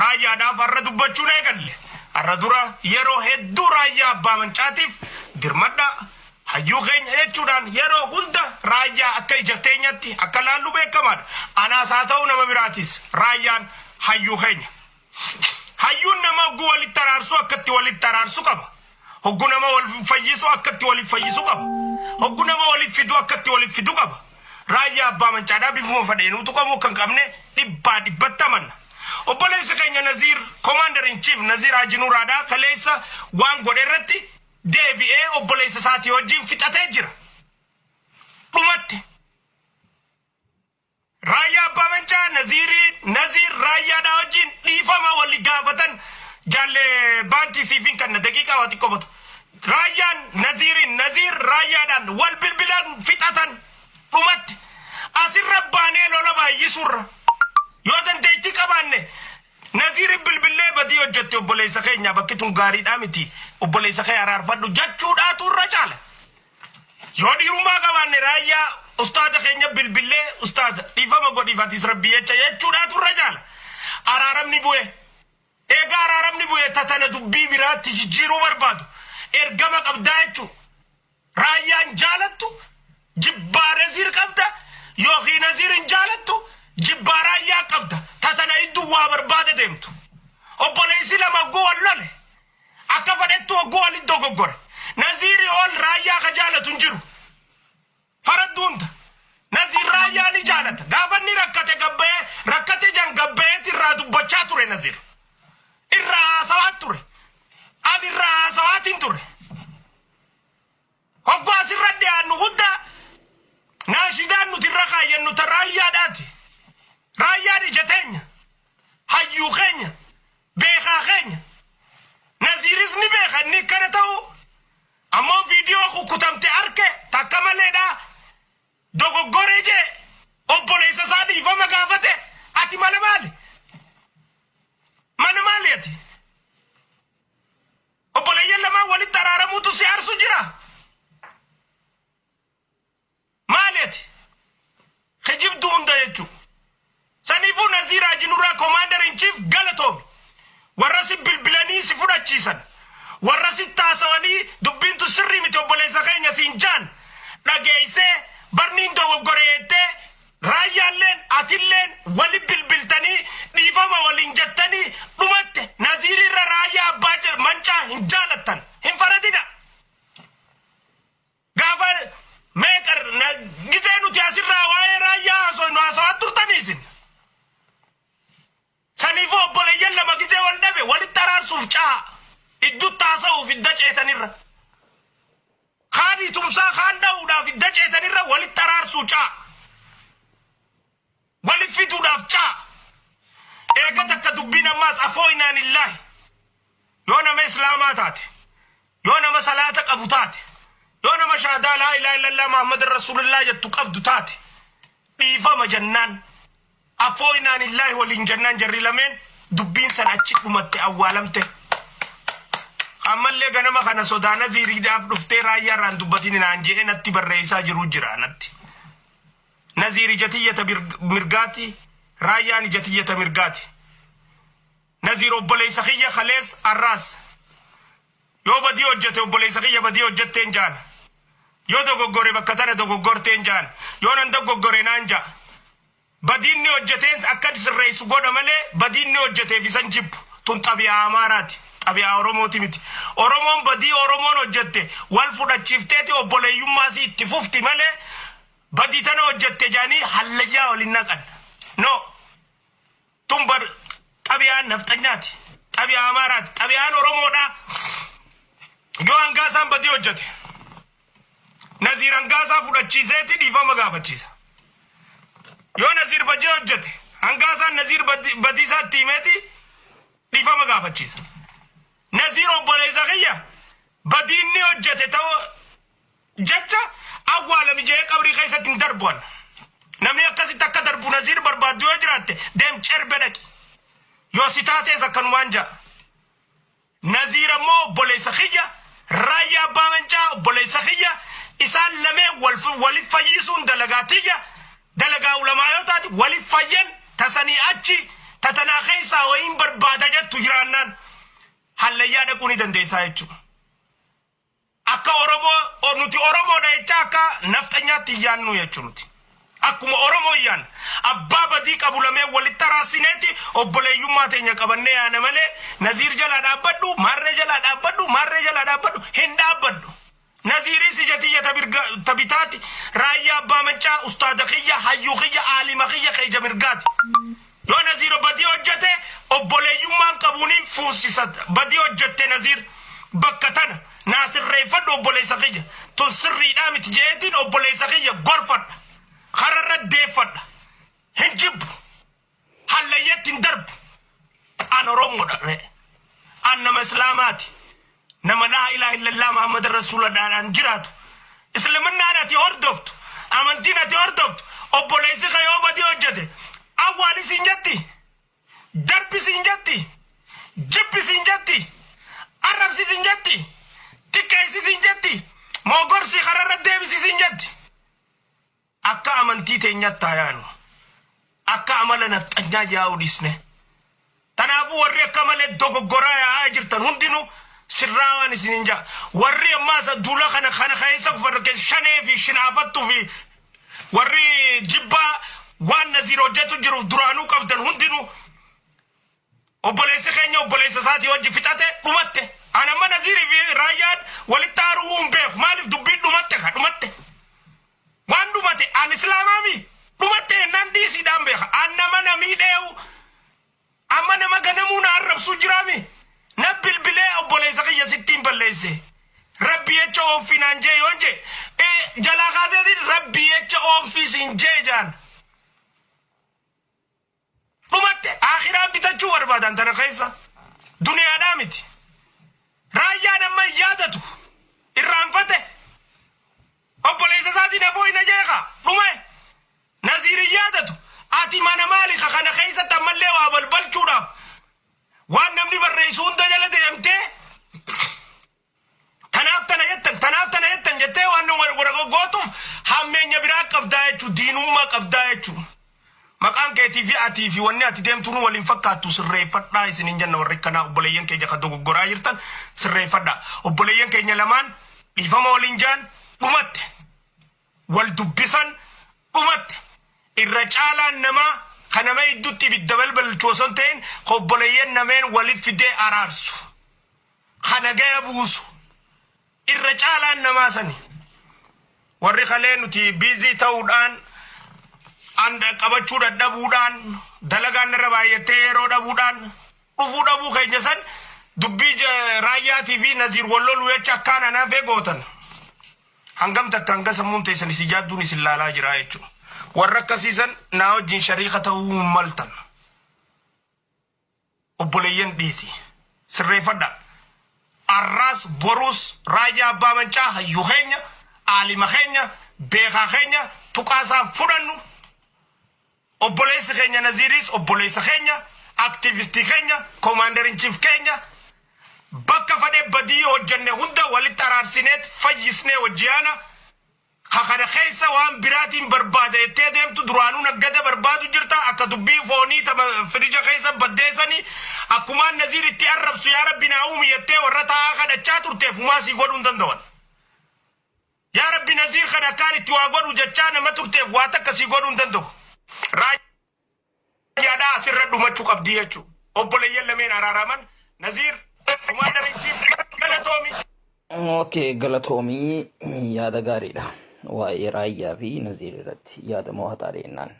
Raayyaadhaaf har'a dubbachuun eegalle. Har'a dura yeroo hedduu Raayyaa Abbaa Mancaatiif dirmadhaa, hayyuu keenya jechuudhaan yeroo hunda Raayyaa akka ija teenyatti akka laallu beekamaadha. Anaas haa ta'u nama biraatis Raayyaan hayyuu keenya. Hayyuun nama hogguu walitti araarsu akka itti walitti araarsu qaba. Hoggu nama wal fayyisu akka itti waliif fayyisu qaba. Hoggu nama waliif fidu akka itti waliif fidu qaba. Raayyaa Abbaa Mancaadhaa bifuma fedheenuu tuqamuu akka hin qabne dhibbaa dhibbatti amanna. Obboleessi keenya Naziir, Commander in Chief Naziir Haji Nuuraadhaa kaleessa waan godhe irratti deebi'ee obboleessa isaatii wajjin fixatee jira. Dhumatti. Raayyaa Abbaa Mancaa Naziirii Naziir Raayyaadhaa wajjin dhiifama wali gaafatan. Jaalle Baantii siifin kanna daqiiqaa waa xiqqoo bota. Raayyaan Naziiriin, Naziir Raayyaadhaan wal bilbilan fixatan dhumatti. Asirra baanee lola baay'isuurra yoo dandeettii qabaanne Naziirin bilbillee badii hojjette obboleessa keenya, bakki tun gaariidhaa miti, obboleessa kee araarfadhu jechuudhaatu irra caala. Yoo dhiirummaa qabaanne Raayyaa ustaaza keenya bilbillee ustaaza dhiifama godhiif atis rabbii jecha jechuudhaatu irra caala. Araaramni bu'e. Egaa araaramni bu'e tatana dubbii biraatti jijjiiruu barbaadu. Ergama qabdaa jechuu. Raayyaan jaalattu jibbaa Naziir qabda yookiin Naziir hin jaalattu jibbaa Raayyaa qabda. Tatana idduu waa barbaada deemtu. Obboleessi lama hogguu wal lole, akka fedhettu hogguu walitti dogoggore, Naziiri ol Raayyaa ka jaalatu hin jiru. Faraddu hunda. Naziir Raayyaa ni jaalata. Gaafa inni rakkate gabbayee rakkate jan gabbayeeti irraa dubbachaa ture Naziir. Irraa haasawaa ture. Ani irraa haasawaatiin ture. Hogguu asirra dhiyaannu hunda naashidaan nuti irra kaayyannu ta Raayyaadhaati. Raayyaan ija teenya. Hayyuu keenya. Beekaa keenya. Naziiris ni beeka inni akkana ta'u. Ammoo viidiyoo kukkutamte arke takka maleedha. Dogoggore jee obboleessa isaa dhiifama gaafate. Ati mana maali? Mana maali ati? Obboleeyyan lamaan walitti araaramuutu si aarsu jira. Maali ati? Kijibduu hunda jechuu. Saniifuu Naziir Haji Nuraa, Commander in Chief, galatoomi. Warra si bilbilanii si fudhachiisan. Warra si taasawanii dubbiin tun sirrii miti obboleessa keenya siin jaan dhageessee barniin dogoggore jettee Raayyaalleen atilleen wali bilbiltanii dhiifama waliin jettanii dhumatte. Naziirirra Raayyaa Abbaa Mancaa hin jaalattan. Hin faradina. Gaafa meeqa gizee nuti asirraa waa'ee Raayyaa haasofnu haasawaa turtanii isin. Saniifuu obboleeyyan lama gizee wal dhabe walitti araarsuuf caha. Iddutti haasa'uuf idda ceetanirra. Kaanii tumsaa kaan dha'uudhaaf idda ceetanirra walitti araarsuu caha. Walitti fiduudhaaf caha. Eega takka dubbiin ammaas afooynaan illaahi. Yoo nama islaamaa taate, yoo nama salaata qabu taate, yoo nama shaadaa laa ilaaha illallah Muhammad rasuulillah jettu qabdu taate, dhiifama jennaan, afooynaan illaahi waliin jennaan, jarri lameen dubbiin san achi dhumatte, awwaalamte. Ammallee ganama kana sodaa Naziiriidhaaf dhuftee Raayyaa irraan dubbatin naan je'ee natti barreessaa jiru jira natti. Naziir ija tiyyata mirgaati, Raayyaan ija tiyyata mirgaati. Naziir obboleessa kiyya kalees arraas. Yoo badii hojjete obboleessa kiyya badii hojjetteen jaan. Yoo dogoggore bakka tana dogoggorteen jaan. Yoo nan dogoggore naan ja'a. Badiin ni hojjeteen akka sirreessu godha malee badiin ni hojjeteef isan jibbu. Tun xabi'aa Amaaraati. Xabi'aa Oromooti miti. Oromoon badii Oromoon hojjette wal fudhachiifteeti obboleeyyummaa si itti fufti malee badii tana hojjette jaanii hallayyaa waliin naqan. No. Tun bar xabi'aan nafxanyaati. Xabi'aa Amaaraati. Xabi'aan Oromoodhaa. Yoo hangaasaan badii hojjete, Naziir hangaasaa fudhachiiseeti dhiifama gaafachiisa. Yoo Naziir badii hojjete, hangaasaan Naziir badii isaa itti himeeti dhiifama gaafachiisa. Naziir obboleessa kiyya badii inni hojjete ta'uu jecha awwaalami jedhee qabrii keessatti hin darbu an. Namni akkasitti akka darbu Naziir barbaaddu yoo jiraatte deem cerbe dhaqi. Yoo si taatees akkanumaan ja'a. Naziir ammoo obboleessa kiyya, Raayyaa Abbaa Mancaa obboleessa kiyya, isaan lameen wal walif fayyisuun dalagaa tiyya, dalagaa ulamaayotaati, walif fayyan tasanii achi tatanaa keessaa wayiin barbaadaa. hidhaa dhaquu ni dandeessaa jechuudha. Akka Oromoo nuti Oromoodha jecha akka nafxanyaatti hin yaannu jechuudha nuti. Akkuma Oromoo hin yaannu. Abbaa badii qabu lameen walitti araarsineeti obboleeyyummaa teenya qabannee yaana malee Naziir jalaa dhaabbadhu, maarree jalaa dhaabbadhu, maarree jalaa dhaabbadhu hin dhaabbadhu. Naziiris ija tiyya ta mirga ta bitaati. Raayyaa Abbaa Maccaa ustaada kiyya, hayyuu kiyya, aalima kiyya ka ija mirgaati. Yoo Naziiro badii hojjete obboleeyyummaan qabuuniin fuussisa. Badii hojjette Naziir bakka tana naa sirreeffadhu obboleessa kiyya. Tun sirriidhaa miti jeetiin obboleessa kiyya gorfadha. Kararra deeffadha. Hin jibbu. Hallayyeetti hin darbu. An Oromoodha ree. An nama Islaamaati. Nama laa ilaaha illallah Muhammad Rasuuladhaadhaan jiraatu. Isliminnaan ati hordoftu, amantiin ati hordoftu, obboleessi kee yoo badii hojjete, awwaali siin jetti, darbi siin jetti, jibbi siin jetti, arrabsi siin jetti, xiqqeessi siin jetti, moo gorsii kararra deebisi siin jetti. Akka amantii teenyatti haa yaanu. Akka amala nafxanyaa yaa'uu dhiisne. Kanaafuu warri akka malee dogoggoraa yaa'aa jirtan hundinuu sirraa waan isiniin ja'a. Warri ammaa isa duula kana kana keessa kufan shanee fi shinaafattuu fi warri jibbaa waan Naziir hojjetu jiruuf duraanuu qabdan hundinuu obboleessi keenya obboleessa isaatii wajji fixate dhumatte. An amma Naziirii fi Raayyaan walitti aaruu hin beeku. Maaliif dubbiin dhumatte ka dhumatte. Waan dhumate an islaamaami dhumatte jennaan dhiisiidhaan beeka. An nama na miidheewu amma nama ganamuu na arrabsuu jiraami. Na bilbilee obboleessa kiyya sittiin balleesse. Rabbi jecha ooffii naan jee yoon jee jalaa kaaseetiin rabbi jecha ooffii siin jee jaan. Dhumatte akhiraa bitachuu barbaadan tana keessa. Duniyaadhaa miti. Raayyaan amma hin yaadatu. Irraanfate. Obboleessa isaatiin afoo hin ajeeqa. Dhume. Naziir hin yaadatu. Ati mana maali ka kana keessatti ammallee waa balbalchuudhaaf waan namni barreessu hunda jala deemtee tanaaf tana jettan tanaaf tana jettan jettee waan warra gootuuf hammeenya biraa qabdaa jechuu, diinummaa qabdaa jechuu. Maqaan keetii fi atii fi wanni ati deemtuun waliin fakkaattu. Sirreeffadhaa isiniin jenna. Warri kanaa obboleeyyan keenya kan dogoggoraa jirtan sirreeffadhaa. Obboleeyyan keenya lamaan dhiifama waliin jaan, dhumatte. Wal dubbisan, dhumatte. Irra caalaan namaa kan nama idduutti ibidda balbalchu osoo hin ta'in obboleeyyan nameen waliif fidee araarsu. Kana gaya buusu. Irra caalaan namaa sani. Warri kalee nuti busy ta'uudhaan, an qabachuu dadhabuudhaan, dalagaan narra baay'attee yeroo dhabuudhaan dhufuu dhabuu keenya san dubbii Raayyaatii fi Naziir wal loluu jecha akkaan anaafee gootan. Hangam takka hanga sammuun teessan isin yaadduun isin laalaa jira jechuudha. Warra akkasiisan naa wajjin shariika ta'uu hin maltan. Obboleeyyan dhiisi. Sirreeffadha. Arraas boruus Raayyaa Abbaa Mancaa hayyuu keenya, aalima keenya, beekaa keenya tuqaasaan fudhannu. Obboleessi keenya Naziiris obboleessa keenya, aktiivistii keenya, commander in chief keenya. Bakka fadhe badii hojjenne hunda walitti araarsineet fayyisnee wajji yaana. Ka kana keessa waan biraatiin barbaada jettee deemtu duraanuu naggada barbaadu jirta. Akka dubbii foonii tama firija keessa baddeessanii akkumaan Naziir itti arrabsu yaa Rabbi naa uumi jettee warra taa'aa kadhachaa turteef humaa sii godhuu hin danda'an. Yaa Rabbi Naziir kana akkaan itti waa godhu jechaa nama turteef waa takka sii godhuu hin danda'u. Raayyaadhaa asirra dhumachuu qabdii jechuudha. Obboleeyyan lameen araaraman. Naziir, commander in chief, galatoomi. Okay, galatoomii, yaada gaariidha. Waa'ee Raayyaa fi Naziir irratti yaada mo'ataa jennaan.